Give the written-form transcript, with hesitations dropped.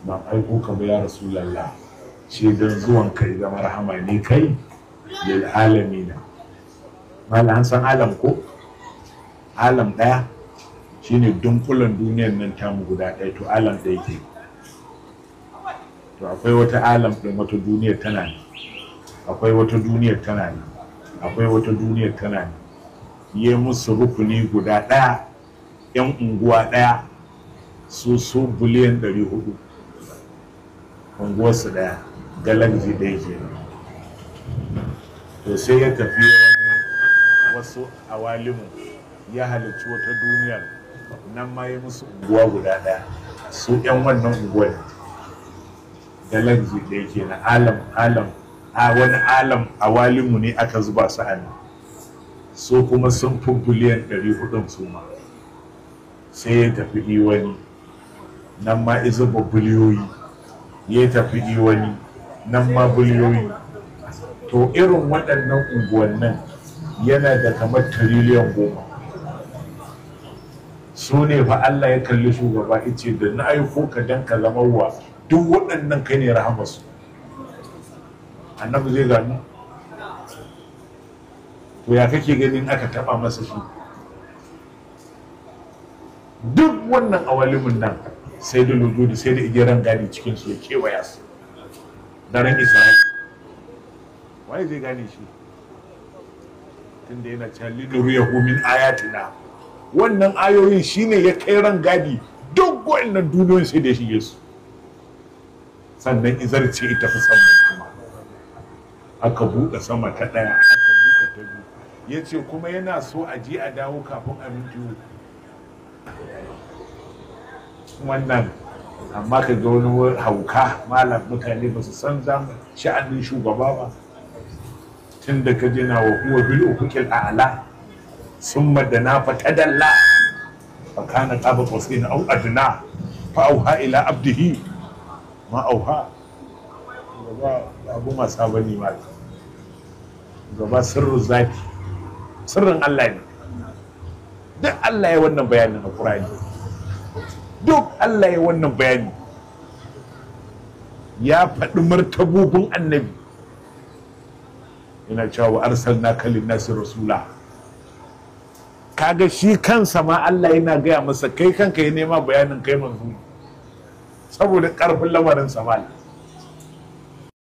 Ban aiko ka ba ya Rasulallah ce don zuwan kai zama rahama ne kai lil alamina. Malam, an san alam ko? Alam ɗaya shine dunkulen duniyar nan tamu guda ɗaya, to alam ɗaya ke. To akwai wata alam ɗin, wata duniyar tana ne, akwai wata duniyar tana ne, akwai wata duniyar tana ne. Yi musu rukuni guda ɗaya, yan unguwa ɗaya, su biliyan 400, unguwarsu ɗaya, galaxy ɗaya ke. To sai ya tafi wani wasu awalimu, ya halicci wata duniyar, nan ma yi musu unguwa guda ɗaya, su yan wannan unguwar, galaxy ɗaya ke na alam alam a wani alam awalimu ne aka zuba su a nan, su kuma sun fi biliyan 400 su ma. Sai ya tafi wani nan ma izuba biliyoyi, ya tafi wani nan ma biliyoyi. To irin waɗannan unguwannin yana da kamar tiriliyan 10. Su ne fa Allah ya kalli shugaba ice da na aiko ka dan ka zama wa duk waɗannan, kai ne rahamarsu. Annabi zai gano. To ya kake ganin aka taba masa shi? Duk wannan awalimin nan sai da lujudi, sai da igiran gadi cikin su, ya kewaya su daren Isra'il. Waye zai gane shi? Tunda yana cewa linuriyahu min ayatina, wannan ayoyin shine ya kai ran gadi duk wannan duniyoyin, sai da ya shige su, sannan izarce ita fi saman. Kuma aka buɗe sama ta ɗaya, aka buɗe ta biyu. Ya ce kuma yana so a je a dawo kafin a minti wannan. Amma ka ga wani hauka, malam, mutane ba su san sha'anin shugaba ba. Tun da ka jina wa huwa bil ufuqil a'la summa dana fa tadalla fa kana qaba qausain aw adna fa auha ila abdihi ma auha. Gaba abu masu bane ma, gaba sirrin zati, sirrin Allah ne. Duk Allah ya wannan bayanin a Qur'ani, duk Allah ya wannan bayani, ya faɗi martabobin annabi. Yana cewa wa arsalnaka linnasi rasula. Kaga shi kansa ma Allah yana gaya masa, kai kanka ya nema bayanin kai manzo, saboda ƙarfin lamarin sa.